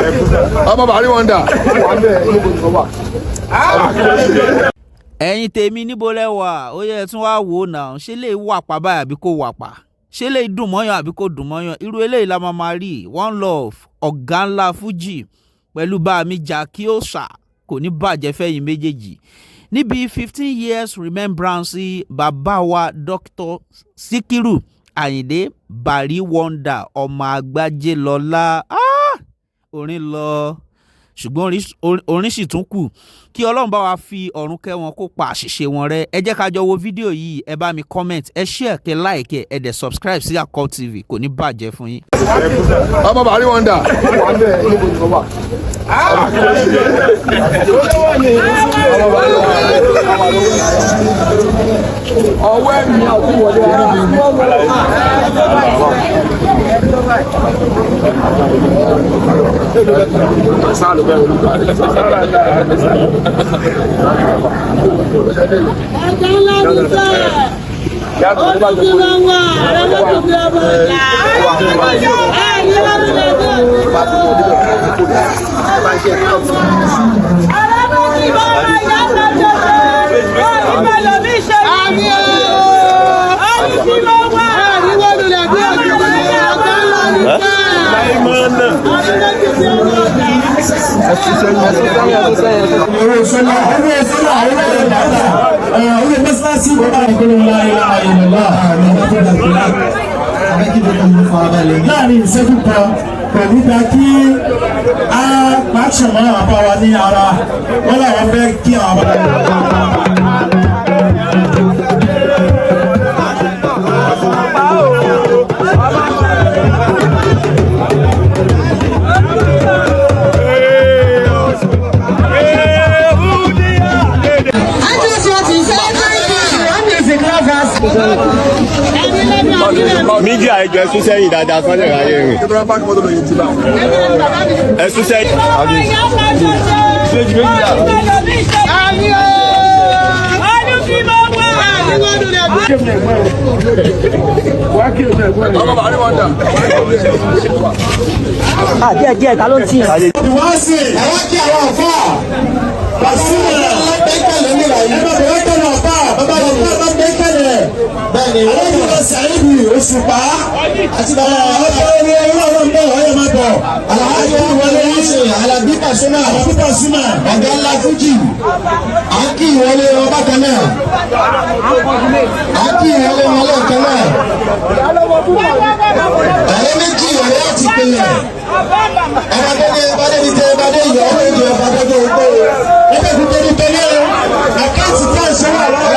Ọmọ Bàrí Wonder. Ẹ̀yin tèmi, níbo lẹ wà? Ó yẹ tún wá wò ó náà. Ṣé lè wà pa báyìí àbí kò wà pa? Ṣé lè dùn mọ́yàn àbí kò dùn mọ́yàn? Irú eléyìí la máa máa rí. One love, ọ̀gá ńlá Fuji pẹ̀lú bá mi Jackie Òòṣà, kò ní bàjẹ́ fẹ́yìn méjèèjì níbi 15 years remembrance bàbá wa Dr. Sikiru Ayinde Barry Wonder, ọmọ Àgbájé lọ́lá. Ah! Orin lọ, ṣùgbọ́n orin sì tún kù. Kí Ọlọ́run bá wa fi ọ̀run kẹ́ wọn, kó pa àṣìṣe wọn rẹ́. Ẹ jẹ́ ká jọ wo fídíò yìí. Ẹ bá mi comment, ẹ share, kẹ́ like, ẹ dẹ̀ subscribe sí Akọ TV. Kò ní bàjẹ́ fún yín. Ọmọ Bàrí Wonder. Ọmọ Bàrí Wonder. Ọwọ́ ẹ̀mí àti wọlé ara. Ẹ̀jẹ̀ ńlá ní sẹ́, ojú tí wọ́n wà, ẹ̀rọ tó fi ọmọ ọ̀la. Ẹ̀yìn lọ́dún lẹ́gbẹ̀ẹ́. Alábọ́sí bá wà yàtọ̀ jọjọ, ó ní bẹ́ẹ̀ lómi ṣe. Àmì ooo. Ojú tí wọ́n wà. Ẹ̀yìn lọ́dún lẹ́gbẹ̀ẹ́. Ọ̀gá ńlá ní sẹ́. Ọdún méjì sí ọmọ ọ̀la. Owó sọ́lá, owó sọ́lá, owó ìdàgbà, owó mọ́sálásí. Láàrin ìṣẹ́jú kan pẹ̀lú gba kí a pàṣẹ mọ́ àwọn bá wa ní ara wọ́n làwọn fẹ́ kí àwọn bá. I just want to say thank you to all music lovers. Media, ẹ jọ̀ọ́, ẹ sún sẹ́yìn dáadáa kán lè ráyè rìn. Ẹ sún sẹ́yìn. Àmì ooo. Ọdún tí mo wà. Ọmọ Bàrí Wonder. Díẹ̀ díẹ̀, ta ló ń tì í? Wọ́n sì àwọn kí àwọn àfà Pasuma ẹ má bẹ̀rẹ̀ tẹ̀lé ọ̀fà bàbá bàbá bá gbẹ́kẹ̀lẹ̀. Bẹ́ẹ̀ni, alájọ Sàìdì Òṣùpá àti bàbá ọ̀fà orí ẹ̀rọ ọ̀rọ̀ ń bọ̀, ọ̀yọ́ máa bọ̀. Alájọ ìwọlé wọn ṣe Alábí Pasuma, Alábí Pasuma, ọ̀gá ńlá Fújì. À ń kí ìwọlé wọn bákan náà. À ń kí ìwọlé wọn lẹ́ẹ̀kan náà. Ọ̀rẹ́ méjì, ọ̀rẹ́ àti ìpìlẹ̀. Ọmọdé ní ẹbá débi tẹ ẹbá dé ìyá ọmọ ìjọ ọba dọ́jọ́ ogbó. Ẹgbẹ́ kúkẹ́ ní tẹ́lẹ̀ o. Account tí a ń ṣe wà lọ́wọ́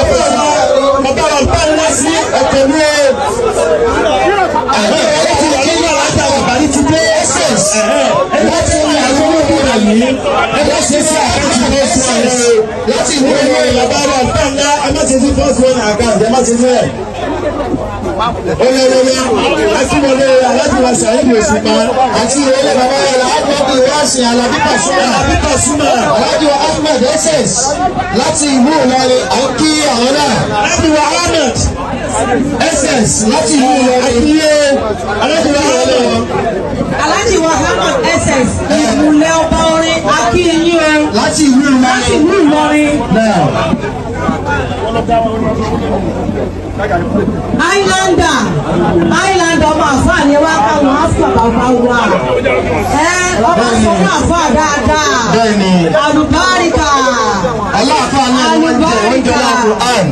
bàbá bàbá ńlá sí ọ̀tẹ̀ ní o. Ẹ̀rọ ti kí ní alájà àbárí ti dé ss. Láti ní àwọn olóògbé yìí. Ẹgbẹ́ ṣe sí account first one o. Láti ìwé ìwé bàbá bàbá ńlá, ẹ má ṣe sí first one account, ẹ má ṣe sí ẹ̀. Olórí akíwọlé aláàjì wa Saheed Òṣùpá àti ìwọlé bàbá yàrá Ahmed Wáṣí Alábí Pasuma, Alábí Pasuma, Aláàjì wa Ahmed ss láti ìlú Ìlọrin, à ń kí àwọn náà. Aláàjì wa Ahmed ss láti ìlú Ìlọrin, àkíyé aláàjì wa Ahmed. Alhaji wa Ahmad SS, ìmùlẹ̀ ọba orin, akínyìn o. Láti ìlú Ìlọrin. Láti ìlú Ìlọrin. Náà. Islander, Islander, ọmọ àfáà ni wá káwọn áfà bàbá wa. Ẹ ọmọ sọmọ àfáà dáadáa. Bẹ́ẹ̀ni. Àlùbáríkà. Aláàfáà náà ni wọ́n jẹ́, wọ́n jẹ́ Al-Qur'an.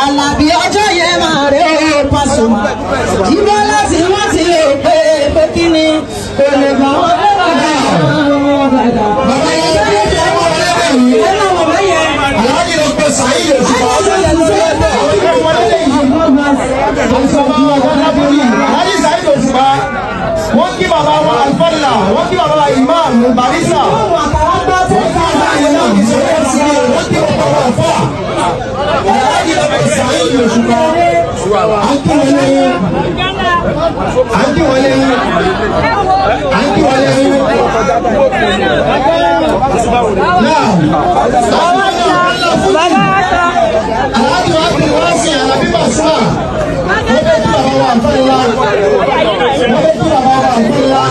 Àlàbí ọjọ́ yẹn máa rẹ̀ ó Pasuma. Jíbọ́ láti wọ́n ti lè pé pé kí ni kò lè gbà wọ́n lọ́wọ́ Bàbá yẹn ló ń jẹ́ ọmọ ọlẹ́bẹ̀ yìí. ẹ náà wọ̀ bẹ́yẹn. Aláàjì ló pe Saheed Òṣùpá. Alhaji Saheed Òṣùpá, wọ́n kí bàbá wọn Alfọ́lá, wọ́n kí bàbá wa Imam Barisa. Wọ́n kí bàbá wa Alfa. Aláàjì ló pe Saheed Òṣùpá. À ń kí wọlé yín. À ń kí wọlé yín. À ń kí wọlé yín. Náà, Aláàjì wa kì í wá sí Alábí Pasuma. Wọ́n fẹ́ kí bàbá wa Alfọ́lá. Wọ́n fẹ́ kí bàbá wa Alfọ́lá.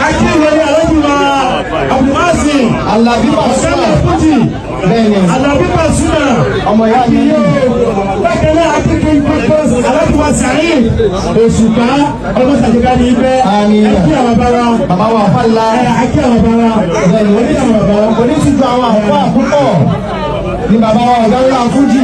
Akíwèé Alájùmá Abdulmasi Alabi Pasuma. Ọ̀sánlẹ̀ Fújì Bẹ́ẹ̀ni. Alabi Pasuma Ọmọ ìyá mi. Bákan náà akíkẹ́ ìpẹ́pẹ́ Alájùmá Sàyìn Òṣùpá ọmọ sàjẹ́ká ní ibẹ̀. Àmín. Akí àwọn bàbá wa. Bàbá wa Fálá. Akí àwọn bàbá wa. Bẹ́ẹ̀ni, onítìjú àwọn àfáà púpọ̀ ni bàbá wa ọ̀gá ńlá Fújì.